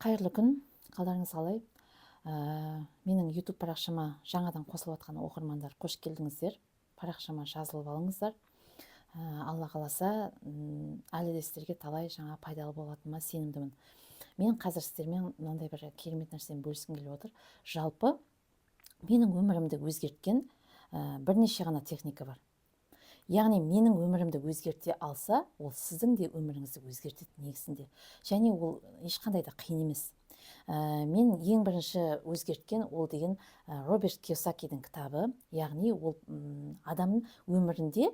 Қайырлы күн! Қалдарыңыз қалай? Менің YouTube парақшама жаңадан қосылып жатқан оқырмандар, қош келдіңіздер! Парақшама жазылып алыңыздар. Алла қаласа, әлі де сіздерге талай жаңа пайдалы болатыныма сенімдімін. Мен қазір сіздермен мынандай бір керемет нәрсені бөліскім келіп отыр. Жалпы, менің өмірімді өзгерткен бірнеше ғана техника бар. Яғни менің өмірімді өзгерте алса, ол сіздің де өміріңізді өзгертеді негізінде. Және ол ешқандай да қиын емес. Мен ең бірінші өзгерткен ол деген Роберт Кийосакидің кітабы. Яғни ол адамның өмірінде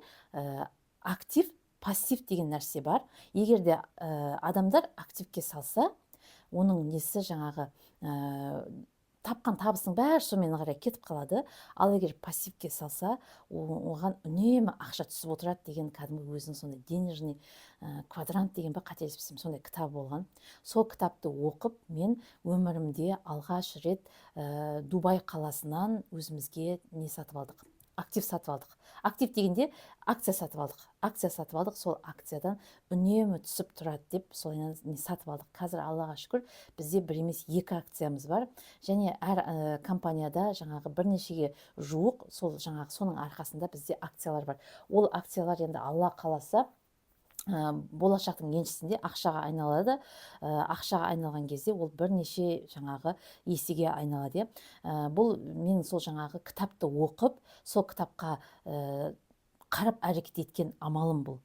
актив, пассив деген нәрсе бар. Егер де адамдар активке салса, оның несі, жаңағы тапқан табысының бәрі сонымен қарай кетіп қалады. Ал егер пассивке салса, оған үнемі ақша түсіп отырады деген кәдімгі өзінің сондай «Денежный квадрант» деген ба, қателеспесем, сондай кітап болған. Сол кітапты оқып, мен өмірімде алғаш рет Дубай қаласынан өзімізге не сатып алдық? Актив сатып алдық. Актив дегенде акция сатып алдық. Акция сатып алдық. Сол акциядан үнемі түсіп тұрады деп, солайынан не сатып алдық. Қазір, Аллаға шүкір, бізде бір емес, екі акциямыз бар. Және әр компанияда жаңағы бірнешеге жуық сол жаңағы, соның арқасында бізде акциялар бар. Ол акциялар енді, Алла қаласа, болашақтың еншісінде ақшаға айналады. Ақшаға айналған кезде ол бірнеше жаңағы есеге айналады, иә. Бұл мен сол жаңағы кітапты оқып, сол кітапқа қарап әрекет еткен амалым бұл.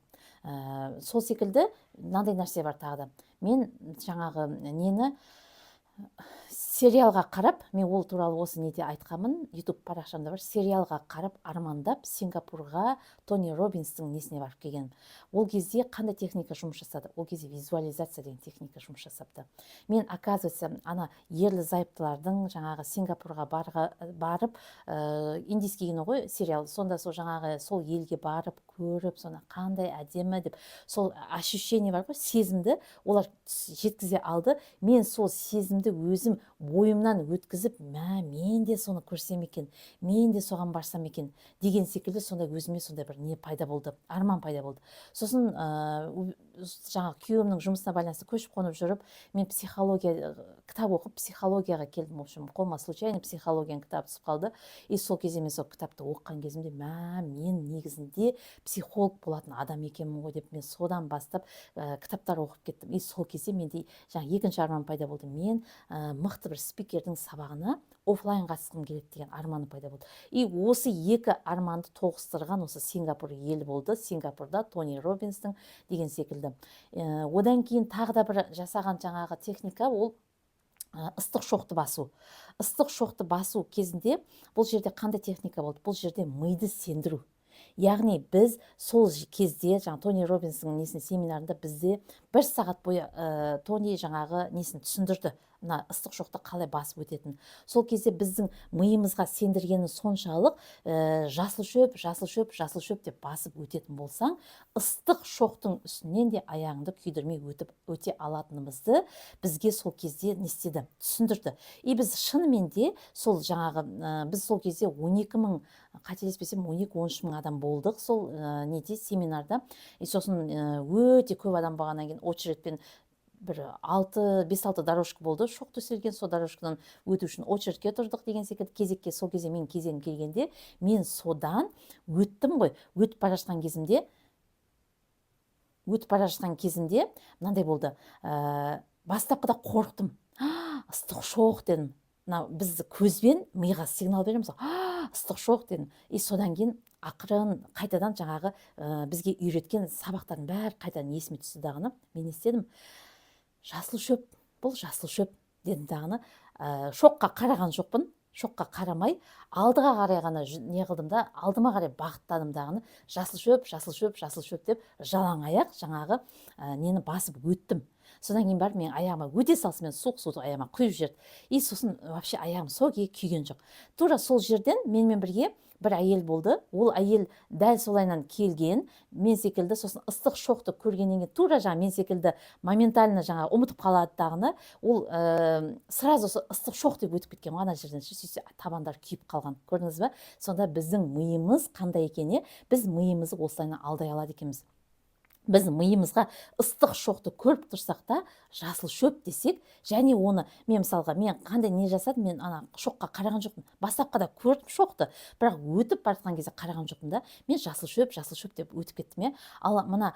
Сол секілді мынандай нәрсе бар тағы да. Мен жаңағы нені, сериалға қарап, мен ол туралы осы неде айтқанмын, YouTube парақшамда бар, сериалға қарап, армандап, Сингапурға Тони Робинстің несіне барып келгенмін. Ол кезде қандай техника жұмыс жасады? Ол кезде визуализация деген техника жұмыс жасапты. Мен, оказывается, ана ерлі зайыптылардың жаңағы Сингапурға барып, индийский кино ғой сериал, сонда сол жаңағы сол елге барып көріп, соны қандай әдемі деп, сол ощущение бар ғой, сезімді олар жеткізе алды. Мен сол сезімді өзім бойымнан өткізіп, мә, мен де соны көрсем екен, мен де соған барсам екен деген секілді, сондай өзіме сондай бір не пайда болды, арман пайда болды. Сосын жаңағы күйеуімнің жұмысына байланысты көшіп қонып жүріп, мен психология кітап оқып, психологияға келдім. В общем, қолыма случайно психологияның кітабы түсіп қалды. И сол кезде мен сол кітапты оқыған кезімде, мә, мен негізінде психолог болатын адам екенмін ғой деп, мен содан бастап кітаптар оқып кеттім. И сол кезде менде жаңағы екінші арман пайда болды: мен мықты бір спикердің сабағына оффлайн қатысқым келеді деген арманым пайда болды. И осы екі арманды тоғыстырған осы Сингапур елі болды, Сингапурда Тони Робинстің деген секілді. Одан кейін тағы да бір жасаған жаңағы техника, ол ыстық шоқты басу. Ыстық шоқты басу кезінде бұл жерде қандай техника болды? Бұл жерде миды сендіру. Яғни біз сол кезде жаңа Тони Робинстің несін, семинарында бізде бір сағат бойы Тони жаңағы несін түсіндірді, мына ыстық шоқты қалай басып өтетінін. Сол кезде біздің миымызға сендіргені соншалық, жасыл шөп, жасыл шөп, жасыл шөп деп басып өтетін болсаң, ыстық шоқтың үстінен де аяғыңды күйдірмей өтіп өте алатынымызды бізге сол кезде не істеді? Түсіндірді. И біз шынымен де сол жаңағы біз сол кезде 12 мың, қателеспесем, 12-13 мың адам болдық сол неде, семинарда. И сосын өте көп адам болғаннан кейін очередьпен бір алты, бес алты дорожка болды шоқ төселген. Сол дорожкадан өту үшін очередьке тұрдық деген секілді, кезекке. Сол кезде менің кезегім келгенде, мен содан өттім ғой. Өтіп бара жатқан кезімде мынандай болды: бастапқыда қорықтым. «Ыстық шоқ» дедім. Мына біз көзбен миға сигнал береміз ғой. «Ыстық шоқ» дедім. И содан кейін ақырын қайтадан жаңағы бізге үйреткен сабақтардың бәрі қайтадан есіме түсті дағыны, мен не істедім? «Жасыл шөп, бұл жасыл шөп» дедім дағыны, шоққа қараған жоқпын. Шоққа қарамай, алдыға қарай ғана не қылдым да, алдыма қарай бағыттадым дағыны, жасыл шөп, жасыл шөп, жасыл шөп деп, жалаң аяқ жаңағы нені басып өттім. Содан кейін барып, менің аяғыма өте салысымен суық суды аяғыма құйып жіберді. И сосын вообще аяғым сол күйі күйген жоқ. Тура сол жерден менімен бірге бір әйел болды. Ол әйел дәл солайынан келген мен секілді. Сосын ыстық шоқты көргеннен кейін, тура жаңағы мен секілді моментально жаңағы ұмытып қалады дағыны, ол сразу сол ыстық шоқ деп өтіп кеткен ғой ана жерден. Сөйтсе, табандары күйіп қалған. Көрдіңіз ба, сонда біздің миымыз қандай екен, иә? Біз миымызды осылайынан алдай алады екенбіз. Біз миымызға ыстық шоқты көріп тұрсақ та, Жасыл шөп десек және оны мен, мысалға, мен қандай не жасадым? Мен ана шоққа қараған жоқпын. Бастапқыда көрдім шоқты, бірақ өтіп бара жатқан кезде қараған жоқпын да. Мен жасыл шөп, жасыл шөп деп өтіп кеттім, иә. Ал мына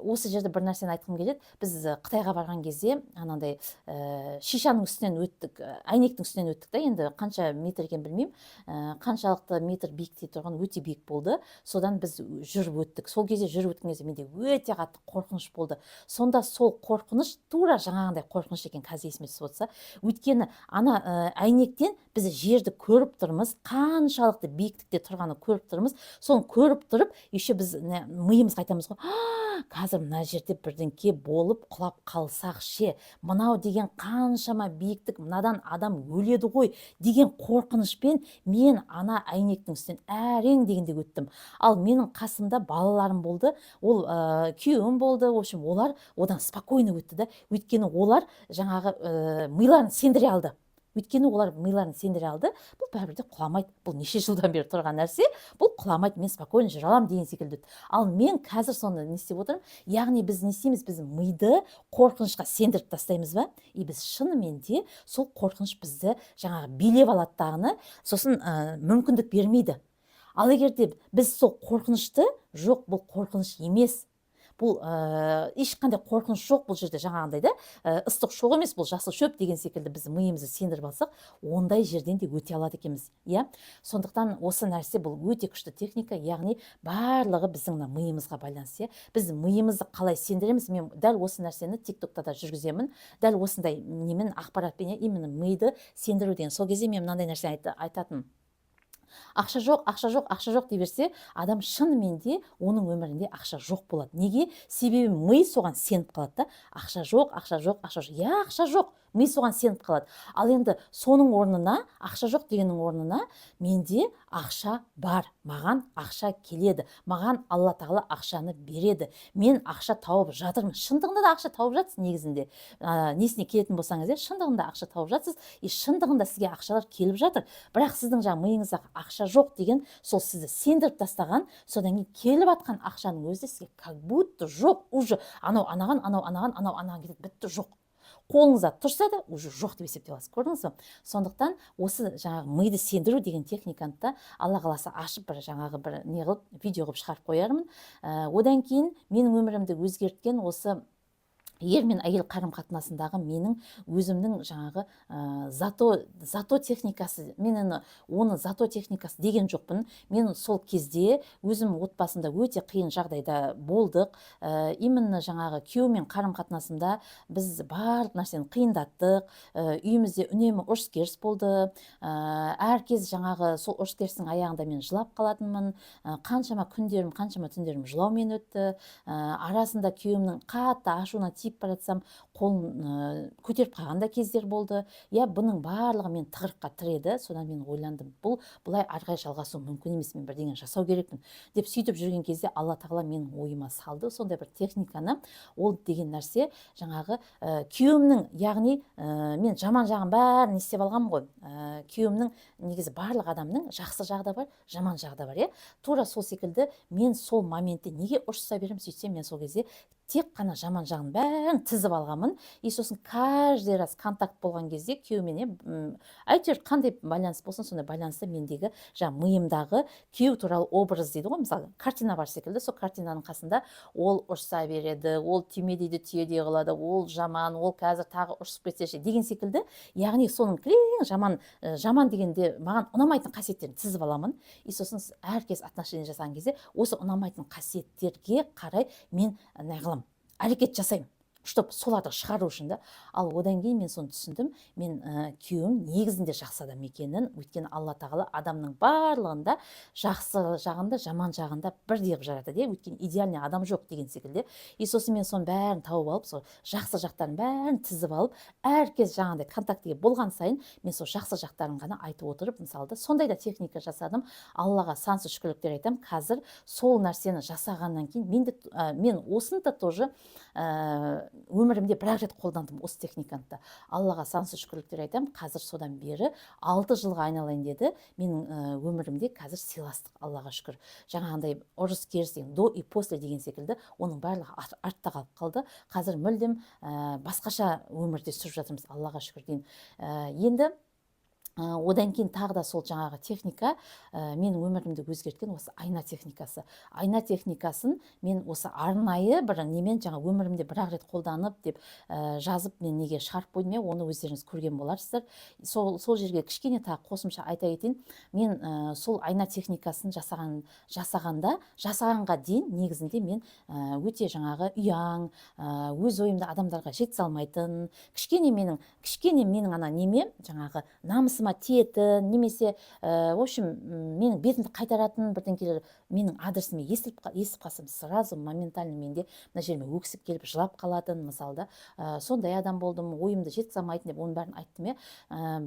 осы жерде бір нәрсені айтқым келеді. Біз Қытайға барған кезде анандай шишаның үстінен өттік, әйнектің үстінен өттік та. Енді қанша метр екенін білмеймін, қаншалықты метр биіктей тұрған, өте биік болды. Содан біз жүріп өттік. Сол кезде, жүріп өткен кезде менде өте қатты қорқыныш болды. Сонда сол қорқыныш тура жаңағындай қорқыныш екен, қазір есіме түсіп отырса. Өйткені ана әйнектен біз жерді көріп тұрмыз, қаншалықты биіктікте тұрғанын көріп тұрмыз. Соны көріп тұрып, еще біз миымызға айтамыз ғой: «А, қазір мына жерде бірдеңке болып құлап қалсақ ше? Мынау деген қаншама биіктік, мынадан адам өледі ғой», — деген қорқынышпен мен ана әйнектің үстінен әрең дегенде өттім. Ал менің қасымда балаларым болды, ол күйеуім болды. В общем, олар одан спокойно өтті да. Өйткені олар жаңағы миларын сендіре алды. Өйткені олар миларын сендіре алды: бұл бәрібір де құламайды, бұл неше жылдан бері тұрған нәрсе, бұл құламайды, мен спокойно жүре аламын деген секілді өтті. Ал мен қазір соны не істеп отырмын? Яғни біз не істейміз? Біз миды қорқынышқа сендіріп тастаймыз ба, и біз шынымен де сол қорқыныш бізді жаңағы билеп алады дағыны, сосын мүмкіндік бермейді. Ал егер де біз сол қорқынышты: жоқ, бұл қорқыныш емес, бұл ешқандай қорқыныш жоқ бұл жерде, жаңағындай да ыстық шоқ емес, бұл жасыл шөп деген секілді біз миымызды сендіріп алсақ, ондай жерден де өте алады екенбіз, иә. Сондықтан осы нәрсе, бұл өте күшті техника. Яғни барлығы біздің мына миымызға байланысты, иә. Біз миымызды қалай сендіреміз? Мен дәл осы нәрсені Тик Токта да жүргіземін, дәл осындай немен, ақпаратпен, иә. Именно миды сендіру деген. Сол кезде мен мынандай нәрсе айтатынмын: ақша жоқ, ақша жоқ, ақша жоқ дей берсе, адам шынымен де оның өмірінде ақша жоқ болады. Неге? Себебі ми соған сеніп қалады да: ақша жоқ, ақша жоқ, ақша жоқ, иә, ақша жоқ. Ми соған сеніп қалады. Ал енді соның орнына, ақша жоқ дегеннің орнына, менде ақша бар, маған ақша келеді, маған Алла Тағала ақшаны береді, мен ақша тауып жатырмын. Шындығында да ақша тауып жатсыз негізінде, несіне келетін болсаңыз, иә, шындығында ақша тауып жатсыз и шындығында сізге ақшалар келіп жатыр. Бірақ сіздің жаңағы миыңыздағы ақша жоқ деген сол сізді сендіріп тастаған. Содан кейін келіп жатқан ақшаның өзі де сізге как будто жоқ уже: анау анаған, анау анаған, анау анаған кетеді, бітті, жоқ. Қолыңызда тұрса да, уже жоқ деп есептей аласыз. Көрдіңіз ба? Сондықтан осы жаңағы миды сендіру деген техниканы да, Алла қаласа, ашып, бір жаңағы бір не қылып, видео қылып шығарып қоярмын. Одан кейін менің өмірімді өзгерткен осы ер мен әйел қарым қатынасындағы менің өзімнің жаңағы зато техникасы. Мен оны зато техникасы деген жоқпын. Мен сол кезде өзім отбасымда өте қиын жағдайда болдық. Именно жаңағы күйеуіммен қарым қатынасымда біз барлық нәрсені қиындаттық. Үйімізде үнемі ұрыс керіс болды. Әр кез жаңағы сол ұрыс керістің аяғында мен жылап қалатынмын. Қаншама күндерім, қаншама түндерім жылаумен өтті. Арасында күйеуімнің қатты ашуына тиіп бара жатсам, қолын көтеріп қалған да кездер болды, иә. Бұның барлығы мен тығырыққа тіреді. Содан мен ойландым: бұл бұлай ары қарай жалғасуы мүмкін емес, мен бірдеңе жасау керекпін деп. Сөйтіп жүрген кезде Алла Тағала менің ойыма салды сондай бір техниканы. Ол деген нәрсе жаңағы күйеуімнің, яғни мен жаман жағын бәрін не істеп алғанмын ғой. Күйеуімнің, негізі барлық адамның жақсы жағы да бар, жаман жағы да бар, иә. Тура сол секілді мен сол моментте неге ұрыса беремін? Сөйтсем, мен сол кезде тек қана жаман жағын бәрін тізіп алғанмын. И сосын каждый раз контакт болған кезде күйеумен, иә, әйтеуір қандай байланыс болсын, сондай байланыста мендегі жаңағы миымдағы күйеу туралы образ дейді ғой, мысалы, картина бар секілді. Сол картинаның қасында ол ұрса береді, ол түймедейді түйедей қылады, ол жаман, ол қазір тағы ұрысып кетсе ше деген секілді. Яғни соның кілең жаман, жаман дегенде маған ұнамайтын қасиеттерін тізіп аламын. И сосын әркез отношение жасаған кезде осы ұнамайтын қасиеттерге қарай мен не қыламын, әрекет жасаймын, чтоб соларды шығару үшін да. Ал одан кейін мен соны түсіндім: мен күйеуім негізінде жақсы адам екенін. Өйткені Алла Тағала адамның барлығында жақсы жағында, жаман жағында бірдей қылып жаратады, иә. Өйткені идеальный адам жоқ деген секілді. И сосын мен соның бәрін тауып алып, сол жақсы жақтарын бәрін тізіп алып, әркез жаңағыдай контактіге болған сайын мен сол жақсы жақтарын ғана айтып отырып, мысалы да, сондай да техника жасадым. Аллаға сансыз шүкірліктер айтамын. Қазір сол нәрсені жасағаннан кейін мен де мен осыны да тоже Өмірімде бір ақ рет қолдандым осы техниканы да. Аллаға сансыз шүкірліктер айтамын, қазір содан бері 6 жылға айналайын деді. Менің өмірімде қазір сыйластық, Аллаға шүкір. Жаңағындай ұрыс керіс деген, до и после деген секілді, оның барлығы артта қалып қалды. Қазір мүлдем басқаша өмірде сүріп жатырмыз, Аллаға шүкір деймін. Енді одан кейін тағы да сол жаңағы техника, менің өмірімді өзгерткен осы айна техникасы. Айна техникасын мен осы арнайы бір немен, жаңа өмірімде бір ақ рет қолданып деп жазып, мен неге шығарып қойдым, иә, оны өздеріңіз көрген боларсыздар. Сол жерге кішкене тағы қосымша айта кетейін. Мен сол айна техникасын жасағанға дейін негізінде мен өте жаңағы ұяң, өз ойымды адамдарға жеткізе алмайтын, кішкене менің ана неме, жаңағы намысыма тиетін немесе в общем, менің бетімді қайтаратын бірдеңкелер менің адресіме естіп қалсам, сразу моментально менде мына жеріме өксік келіп, жылап қалатын, мысалы да. Сондай адам болдым, ойымды жеткізе алмайтын деп, оның бәрін айттым, иә.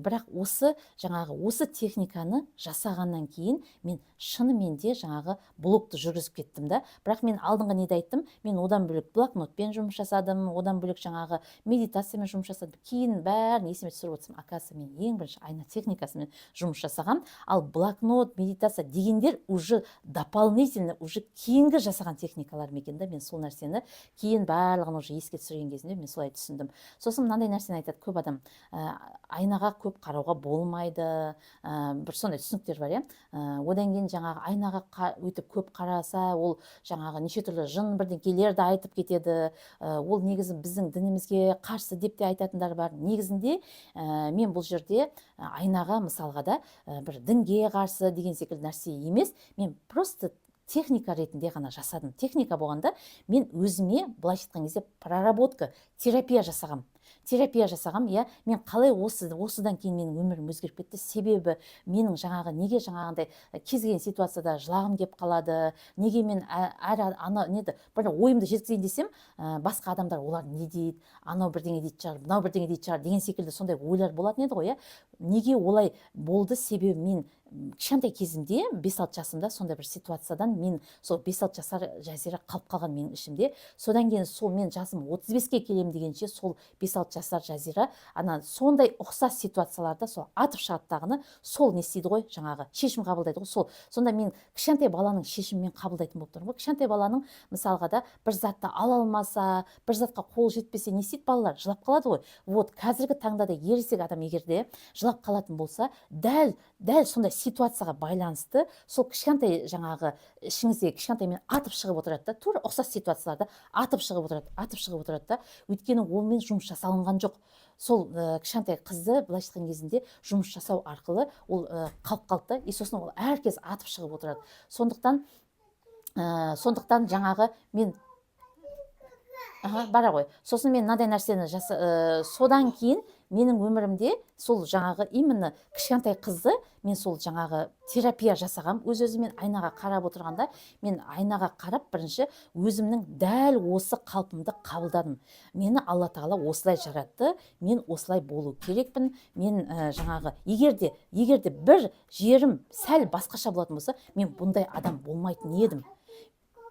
Бірақ осы жаңағы осы техниканы жасағаннан кейін мен шынымен де жаңағы блокты жүргізіп кеттім да. Бірақ мен алдыңғы неде айттым, мен одан бөлек блокнотпен жұмыс жасадым, одан бөлек жаңағы медитациямен жұмыс жасадым. Кейін бәрін есіме түсіріп отырсам, оказывается, мен ең бірінші айна техникасымен жұмыс жасағам. Ал блокнот, медитация дегендер уже дополнительно, уже кейінгі жасаған техникаларым екен да. Мен сол нәрсені кейін барлығын уже еске түсірген кезімде мен солай түсіндім. Сосын мынандай нәрсені айтады көп адам: айнаға көп қарауға болмайды, бір сондай түсініктер бар, иә. Одан кейін жаңағы айнаға өйтіп көп қараса, ол жаңағы неше түрлі жын бірдеңкелерді айтып кетеді, ол негізі біздің дінімізге қарсы деп те айтатындар бар. Негізінде мен бұл жерде айнаға, мысалға да, бір дінге қарсы деген секілді нәрсе емес, мен просто техника ретінде ғана жасадым. Техника болғанда, мен өзіме, былайша айтқан кезде, проработка, терапия жасағам, терапия жасағам, иә. Мен қалай осыдан кейін менің өмірім өзгеріп кетті. Себебі менің жаңағы неге жаңағындай кез келген ситуацияда жылағым келіп қалады, неге мен әр ана неді, бір ойымды жеткізейін десем, басқа адамдар олар не дейді, анау бірдеңе дейтін шығар, мынау бірдеңе дейтін шығар деген секілді сондай ойлар болатын еді ғой, иә. Неге олай болды? Себебі мен кішкентай кезімде, 5-6 жасымда сондай бір ситуациядан мен сол 5-6 жасар Жазира қалып қалған менің ішімде. Содан кейін сол мен жасым 35-ке келемін дегенше, сол 5-6 жасар Жазира ана сондай ұқсас ситуацияларда сол атып шығады дағыны, сол не істейді ғой, жаңағы шешім қабылдайды ғой сол. Сонда мен кішкентай баланың шешімімен қабылдайтын болып тұрмын ғой. Кішкентай баланың, мысалға да, бір затты ала алмаса, бір затқа қол жетпесе, не істейді балалар? Жылап қалады ғой. Вот қазіргі таңда да ересек адам егер де жылап қалатын болса, дәл сондай ситуацияға байланысты сол кішкентай жаңағы ішіңіздегі кішкентаймен атып шығып отырады да, тура ұқсас ситуацияларда атып шығып отырады, атып шығып отырады да. Өйткені онымен жұмыс жасалынған жоқ. Сол кішкентай қызды, былайша айтқан кезінде, жұмыс жасау арқылы ол қалып қалды да, и сосын ол әркез атып шығып отырады. Сондықтан жаңағы мен, аха, бара ғой. Сосын мен мынандай нәрсені содан кейін менің өмірімде сол жаңағы именно кішкентай қызды мен сол жаңағы терапия жасағам өз өзімен. Айнаға қарап отырғанда, мен айнаға қарап, бірінші өзімнің дәл осы қалпымды қабылдадым. Мені Алла Тағала осылай жаратты, мен осылай болу керекпін. Мен жаңағы егер де бір жерім сәл басқаша болатын болса, мен бұндай адам болмайтын едім.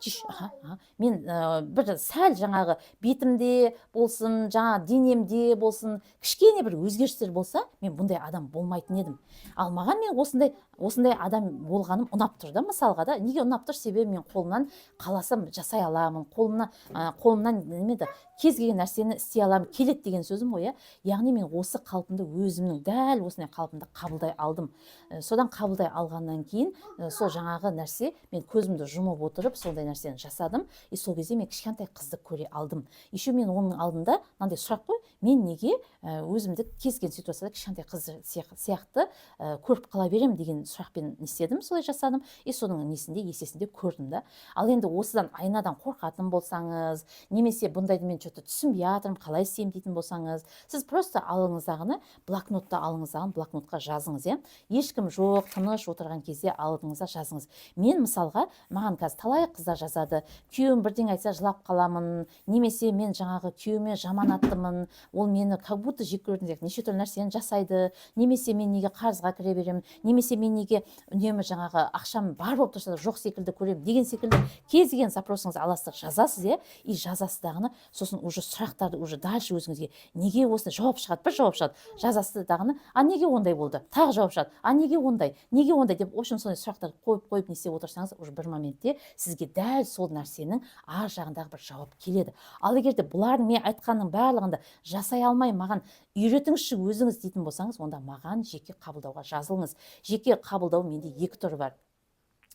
Чиш, аха. Мен бір сәл жаңағы бетімде болсын, жаңа денемде болсын, кішкене бір өзгерістер болса, мен бұндай адам болмайтын едім. Ал маған мен осындай адам болғаным ұнап тұр да, мысалға да. Неге ұнап тұр? Себебі мен қолымнан қаласам жасай аламын, қолымнан неме еді, кез келген нәрсені істей аламын, келеді деген сөзім ғой, иә. Яғни мен осы қалпымды, өзімнің дәл осындай қалпымды қабылдай алдым. Содан қабылдай алғаннан кейін сол жаңағы нәрсе, мен көзімді жұмып отырып сондай нәрсені жасадым. И сол кезде мен кішкентай қызды көре алдым. Еще мен оның алдында мынандай сұрақ қой: мен неге өзімді кез келген ситуацияда кішкентай қыз сияқты көріп қала беремін деген сұрақпен не істедім, солай жасадым. И соның несінде, есесінде көрдім да. Ал енді осыдан, айнадан қорқатын болсаңыз немесе бұндайды мен че-то түсінбей жатырмын, қалай істеймін дейтін болсаңыз, сіз просто алыңыздағыны, блокнотты алыңыздағыны, блокнотқа жазыңыз, иә. Ешкім жоқ, тыныш отырған кезде алдыңызда жазыңыз. Мен, мысалға, маған қазір талай қыздар жазады. жазады: «Күйеуім бірдеңе айтса, жылап қаламын», немесе «Мен жаңағы күйеуіме жаманаттымын, ол мені как будто жек көретін сияқты неше түрлі нәрсені жасайды», немесе «Мен неге қарызға кіре беремін», немесе «Мен неге үнемі жаңағы ақшам бар болып тұрса да, жоқ секілді көремін» деген секілді кез келген запросыңызды аласыз да жазасыз, иә. И жазасыз дағыны, сосын уже сұрақтарды уже дальше өзіңізге неге осындай, жауап шығады, бір жауап шығады. Жазасыз дағыны, а неге ондай болды, тағы жауап шығады, а неге ондай, неге ондай деп. В общем, сондай сұрақтарды қойып қойып не істеп отырсаңыз, уже бір моментте сізге дәл сол нәрсенің ар жағындағы бір жауап келеді. Ал егер де бұлардың мен айтқанның барлығын да жасай алмай, «Маған үйретіңізші өзіңіз» дейтін болсаңыз, онда маған жеке қабылдауға жазылыңыз. Жеке қабылдау менде екі түрі бар.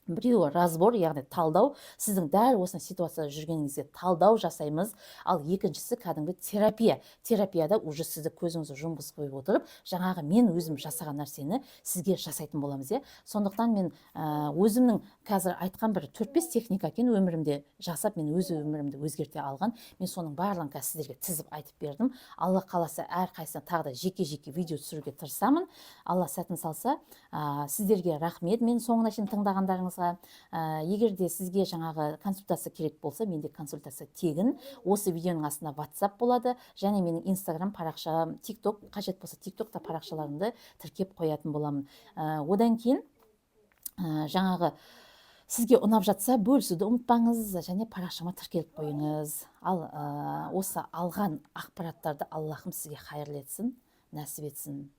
Біреуі разбор, яғни талдау, сіздің дәл осындай ситуацияда жүргеніңізге талдау жасаймыз. Ал екіншісі кәдімгі терапия. Терапияда уже сізді көзіңізді жұмғызып қойып отырып, жаңағы мен өзім жасаған нәрсені сізге жасайтын боламыз, иә. Сондықтан мен өзімнің қазір айтқан бір төрт бес техника екен өмірімде жасап, мен өз өмірімді өзгерте алған. Мен соның барлығын қазір сіздерге тізіп айтып бердім. Алла қаласа, әрқайсысына тағы да жеке жеке видео түсіруге тырысамын, Алла сәтін салса. Сіздерге рахмет мен соңына шейін тыңдағандарыңызға. Егер де сізге жаңағы консультация керек болса, менде консультация тегін. Осы видеоның астында WhatsApp болады және менің Инстаграм парақшам, ТикТок, қажет болса, ТикТокта парақшаларымды тіркеп қоятын боламын. Одан кейін жаңағы сізге ұнап жатса, бөлісуді ұмытпаңыз және парақшама тіркеліп қойыңыз. Ал осы алған ақпараттарды Аллахым сізге хайырлы етсін, нәсіп етсін.